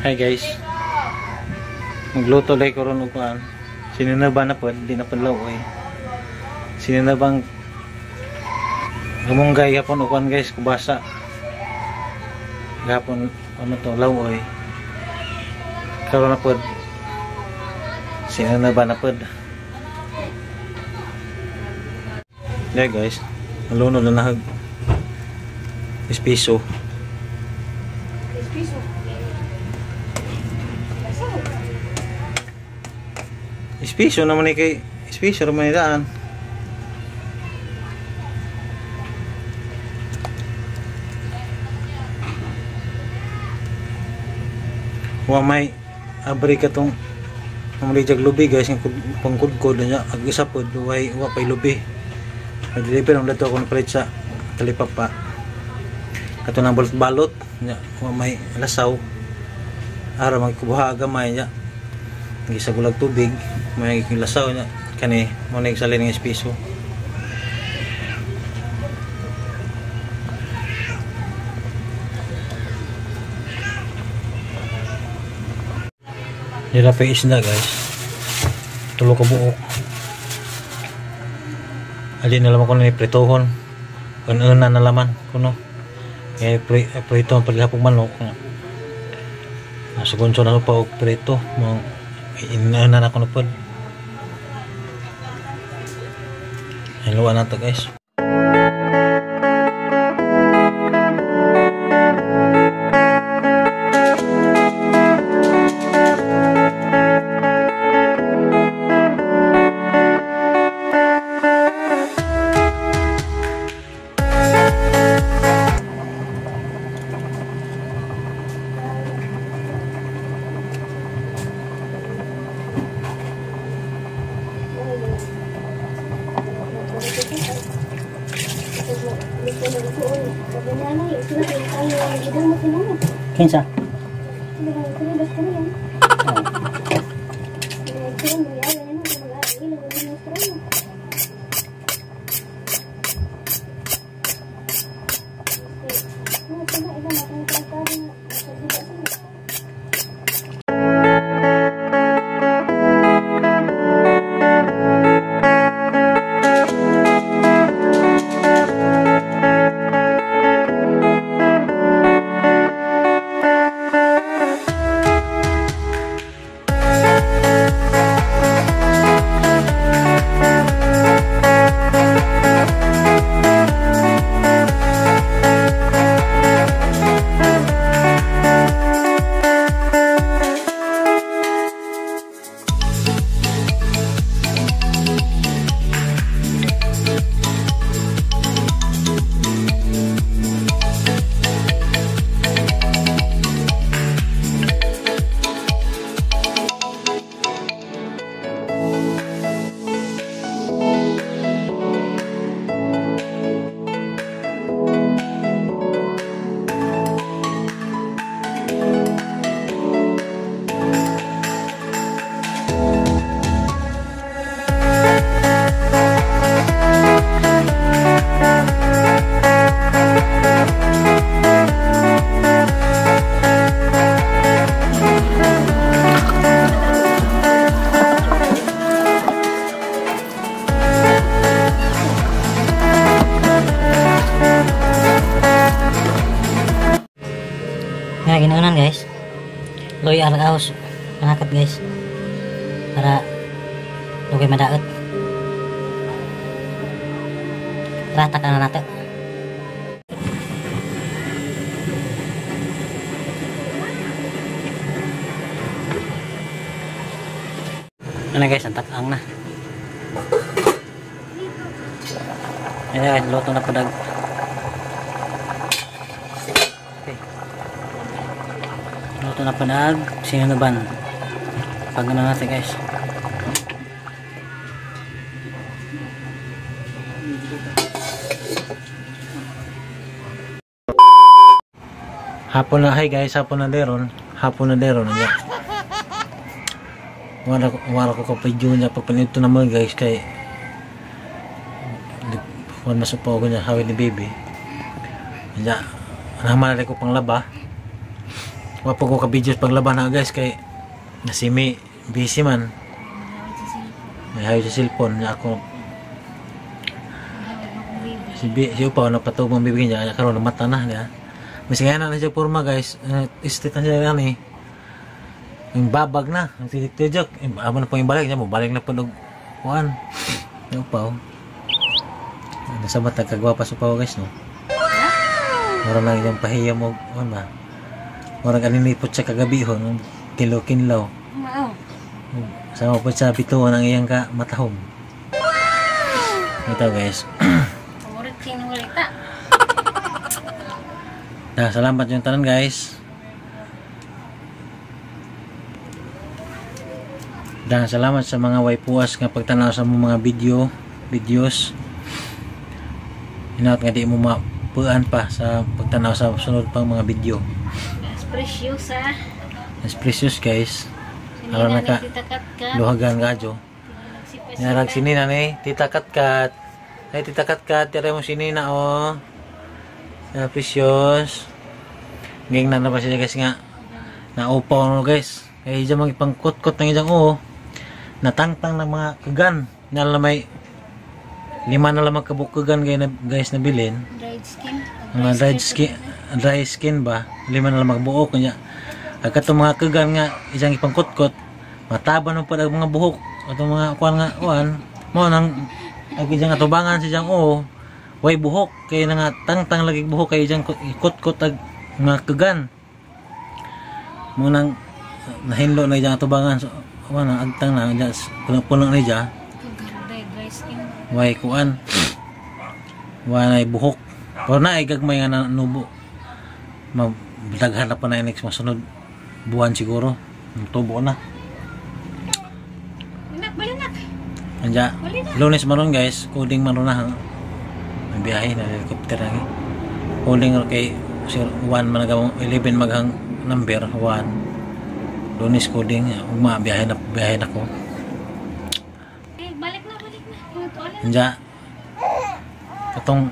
Hi guys. Magluto lay ko ron og kuan. Sinunaba na pod, di na pod laoy. Sinunabang gumunggay gapon og kuan guys, kubasa. Gapon ano to, laoy. Karon na pod. Sinunaba na pod. Yeah guys, nalunod na nahag. Piso. Piso. Espisyo naman ni kay espisyo naman ni daan. Wa may abri ka tong mamali lubi guys, ng pangkudkod niya ag isa pod way wa pay lubi. Nag-deliver ang dato ako napalit sa talipapa. Kato nang balot-balot nya wa may lasaw. Ara magkubuha gamay nya. Gisa gulag tubig, may lasaw niya kani mo na salin ng espiso. Nila pa isda guys. Tulo ka buok. Ali na laman ko na pritohon. Kun-una na laman kuno. Eh prito ang paglihapong manok. Nasugunso na pa og prito mo. Inauna na ako na pod. Haluan na to guys. Kinsa? Nga ginunan guys. Loy argaos panakat guys. Para dugay madaot. Rata ka na nato. Ano guys, ang takang na. Ayan guys, luto na padag. Luto na panag sinunuban. Pag ano natin guys. Hapon na, hi guys, hapon na deron. Hapon na deron. Wala ko kapidyo niya pagpanito naman guys kay wala mas pa ako niya hawin ni baby. Niya naman ko pang laba. Wa pa ko ka videos paglaban na guys kay nasimi busy man. May hayo sa cellphone niya ako. Si B, si Upaw napatubong bibigyan niya kaya karon mata na niya. Mas nga na siya porma guys. Street na siya ani. Yung babag na, ang titik-titik. Amo na po yung balik niya, mo balik na po og kuan. Yung Upaw. Nasa mata kagwapa sa Upaw guys no. Mura lang yung pahiya mo, kuan ba. Murag aninipot siya kagabi hon, kilo kinlaw. Mao. Sama po sa bituon ang iyang ka matahom. Ito guys. Paborit king walita. Nah, salamat yung tanan guys. Dan salamat sa mga waipuas nga pagtanaw sa mga videos. Hinaot nga di mo mapuan pa sa pagtanaw sa sunod pang mga video. As precious ah. As precious guys. Aron na ka luhagan kadyo. Narag sinina ni Tita Katkat. Ay Tita Katkat, tira mo sinina oh. Precious. Ging na pa siya guys nga. Naupaw no guys. Kaya dyan magipangkot-kot ng isang oo. Natangtang ng mga kagan. Nalamay 5 na lamang kabukagan guys na bilin. Dried skin. Mga dry skin ba? 5 na lamang buok kanya. Agkat mga kagan nga isang ipangkot-kot, mataba nung pala mga buhok. Atong mga kuan nga kuan mo nang ag isang atubangan si jang oo. Way buhok kay na nga tangtang lagi buhok kay isang kot-kot ag mga kagan. Mo nang nahinlo na isang atubangan so wala agtang na puno-puno na dya. Dry skin. Way kuan. Way buhok. Pero na ay gagmay nga nanubo. Madaghan na pa na next masunod buwan siguro. Tubo na. Nak, balinak. Anja, Lunes maron guys, coding maron na. May biyahe na helicopter na. Coding kay 1 man 11 maghang number 1. Lunes coding, ugma biyahe na ko. Eh, balik na. Anja, atong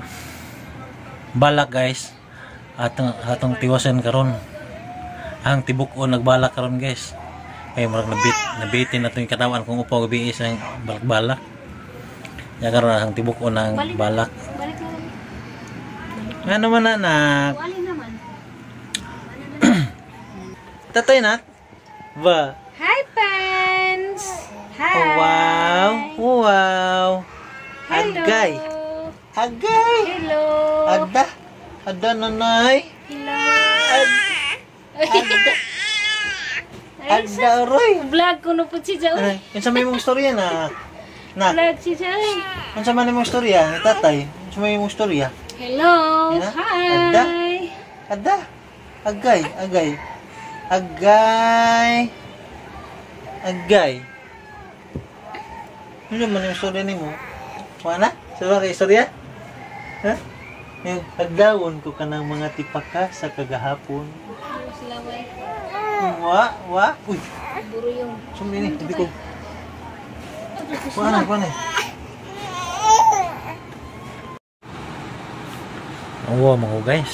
balak guys, atong tiwasan karon. Ang tibuk-on nagbalak karon guys. Kay murag nabitin na itong katawan kung upaw gabi isang balak-balak. Ya karon ang tibuk-on ang balak. Balik na. Ano man anak? Wali naman. Tatay nak? Ba. Hi fans. Hi. Oh, wow. Wow. Hello. Agay. Agay. Hello. Ada. Ada nanay. Hello. Ada. Ada roy. Vlog ko na po si Jaoy. Unsa may mong istorya na? Nak. Vlog si Jaoy. Unsa man imong istorya ni tatay? Unsa may imong istorya? Hello. Ya? Hi. Ada. Ada. Agay, agay. Agay. Agay. Ano man yung istorya nimo? Wala na? Sa kay istorya? Ha? Yung agdawon ko kanang mga tipaka sa kagahapon. Wa, wa. Uy. Buro yung. Sumini, tabi ko. Kuha na, kuha na. Oo, mga guys.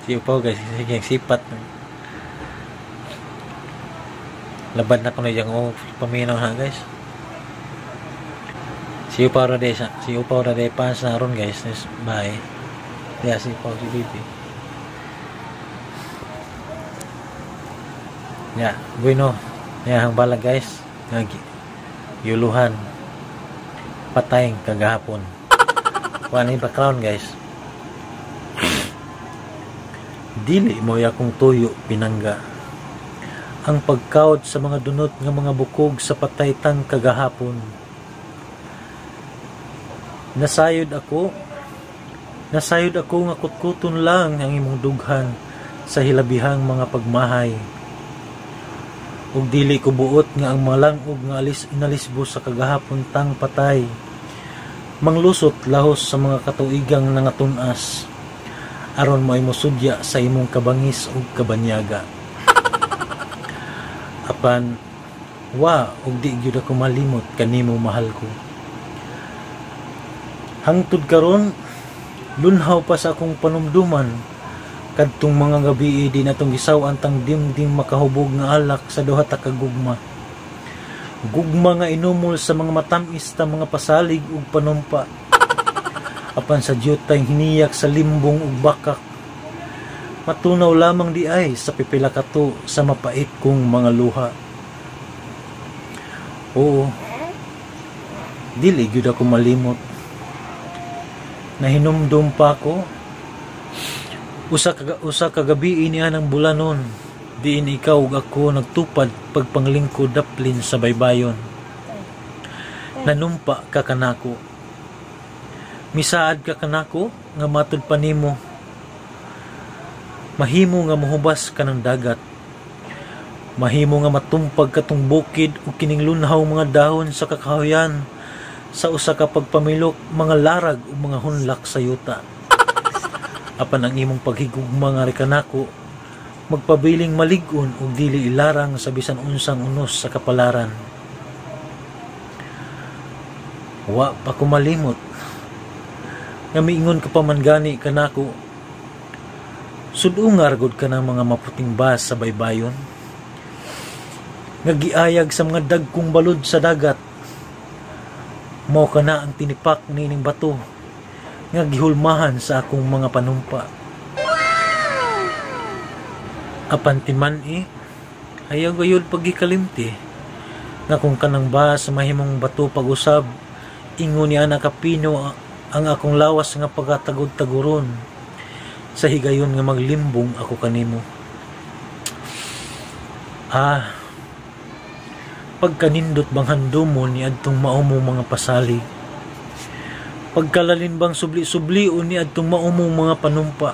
Si Upaw guys, sige, sipat. Labad na ko na diyang paminaw na guys. Si Upaw ra de pa sa ron guys, bye. Kaya si Upaw si Bibi. Ya, bueno. Ya ang balag guys. Yuluhan. Patayng kagahapon. Kuha na yung background guys. Dili mo akong tuyo pinangga. Ang pagkaod sa mga dunot nga mga bukog sa pataytang kagahapon. Nasayod ako nga kutkuton lang ang imong dughan sa hilabihang mga pagmahay. Ug dili ko buot nga ang malangog nga inalisbo sa kagahapon tang patay. Manglusot lahos sa mga katuigang nangatun-as. Aron mo ay mosudya sa imong kabangis ug kabanyaga. Apan wa ug di gyud ako malimot kanimo mahal ko. Hangtod karon Lunhaw pa sa akong panumduman kadtong mga gabi di natong gisaw-an tang dimding makahubog nga alak sa duha ta ka gugma. Gugma nga inumol sa mga matamis ta mga pasalig ug panumpa. Apan sa dyutay hiniyak sa limbong ug bakak, matunaw lamang di ay sa pipila kato sa mapait kong mga luha. Oo, dili gyud ako malimot. Nahinumdum pa ako usa ka gabi niya ng bulanon, diin ikaw ug ako nagtupad pagpanglingkod daplin sa baybayon. Nanumpa ka kanako. Misaad ka kanako nga matud pa nimo. Mahimo nga mohubas ka ng dagat. Mahimo nga matumpag katong bukid ug kining lunhaw mga dahon sa kakahuyan sa usa ka pagpamilok mga larag ug mga hunlak sa yuta. Apan ang imong paghigugma nga kanako magpabiling malig-on ug dili ilarang sa bisan unsang unos sa kapalaran. Wa pa ko malimot nga miingon ka pa man gani kanako, sudungar gud ka ng mga maputing bas sa baybayon nga giayag sa mga dagkong balod sa dagat. Mao ka na ang tinipak niining bato nga gihulmahan sa akong mga panumpa. Apan timan-i, ayaw gayud pagikalimti nga kung kanang ba sa mahimong bato pag-usab, ingon niya nakapino ang akong lawas nga pagkatagod-taguron sa higayon nga maglimbong ako kanimo. Ah, pagkanindot bang handumon ni adtong maumong mga pasalig, pagkalalin bang subli-sublion ni adtong maumong mga panumpa.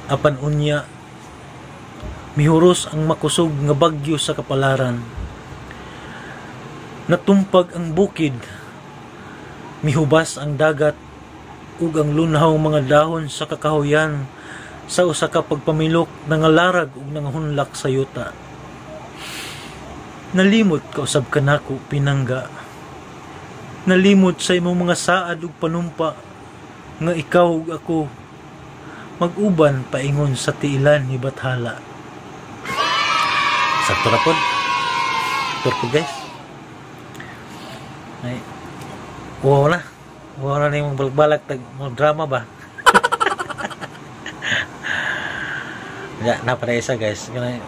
Apan unya, mihuros ang makusog nga bagyo sa kapalaran. Natumpag ang bukid, mihubas ang dagat, ug ang lunhaw mga dahon sa kakahuyan sa usa ka pagpamilok nangalarag ug nangahunlak sa yuta. Nalimot kausab kanako pinangga. Nalimot sa imong mga saad ug panumpa nga ikaw ug ako mag-uban paingon sa tiilan ni Bathala. Sakto ra pod. Sakto guys. Ay, wow na. Wow na nimong balak-balak tag mo drama ba? Ya, na para isa guys. Kanang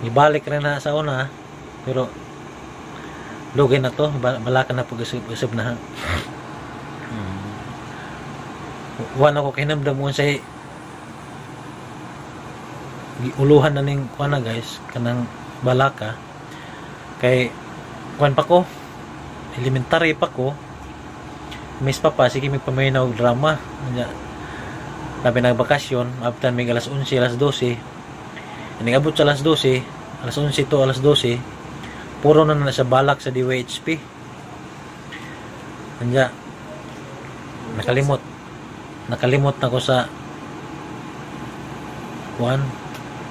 ibalik rin na sa una, pero lugay na to, balakan na pag-usip na. Wala ko kinamdam mo sa giuluhan na ning kuan na guys, kanang balaka kay kuan pa ko, elementary pa ko, miss pa pa sige may paminaw og drama. Labi nagbakasyon, abtan may alas 11, alas 12. Ningabot sa alas 12, alas 11 to alas 12, puro na na sa balak sa DYHP. Anya, nakalimot. Nakalimot na ko sa kuan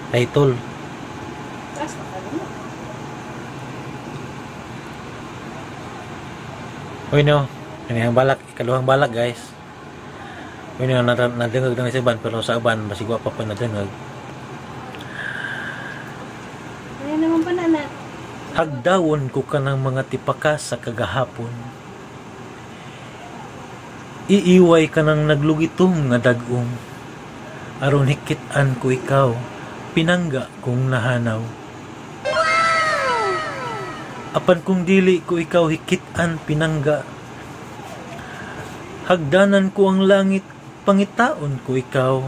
title. Uy no, kanihang balak, ikaduhang balak guys. Uy no, nadengag na sa uban, pero sa uban basig wa pa po nadengag. Ayan naman pa na. Hagdawon ko ka ng mga tipaka sa kagahapon. Iiway ka ng naglugitom nga dag-om. Aron hikit-an ko ikaw, pinangga kong nahanaw. Apan kung dili ko ikaw hikit-an pinangga, hagdanan ko ang langit, pangitaon ko ikaw.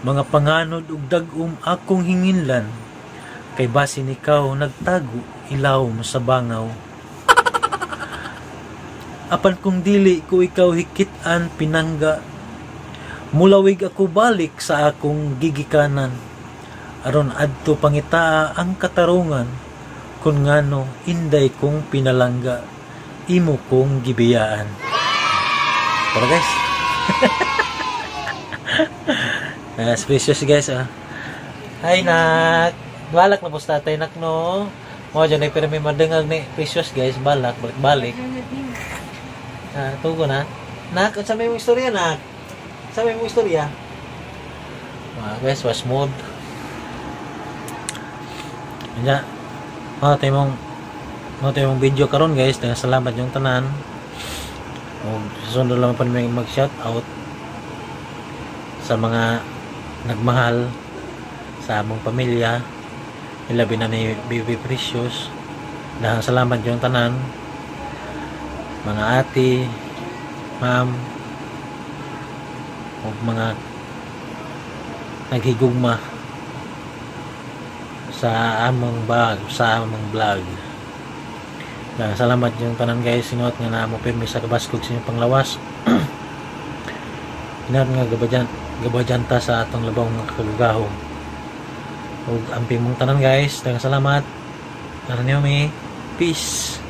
Mga panganod ug dag-om akong hinginlan, kay basin ikaw nagtago ilawom sa bangaw. Apan kung dili ko ikaw hikit-an pinangga, mulawig ako balik sa akong gigikanan. Aron adto pangitaa ang katarungan, kun ngano inday kong pinalangga, imo kong gibiyaan. Tara guys. Spacious guys ah. Hi nak. Balak na po sa tatay nak no. Mo dyan ay pero may madengag ni Precious guys, balak balik-balik. Tugo na. Nak, unsa may mong istorya, nak? Unsa may mong istorya? Mga guys, was smooth. Nya. Mao tayo mong video karon, guys. Daghang salamat yung tanan. Ug susunod lang pa mi mag shout out sa mga nagmahal sa among pamilya, ilabi na ni Baby Precious. Daghang salamat yung tanan, mga ate, ma'am, ug mga naghigugma sa among vlog. Daghang salamat yung tanan, guys. Sinuot nga na mo pirmi sa kabaskog sa inyong panglawas. Hinaot nga gabayan ta sa atong labaw nga kagugahom. Ug amping mong tanan, guys. Daghang salamat. Tara niyo mi. Peace.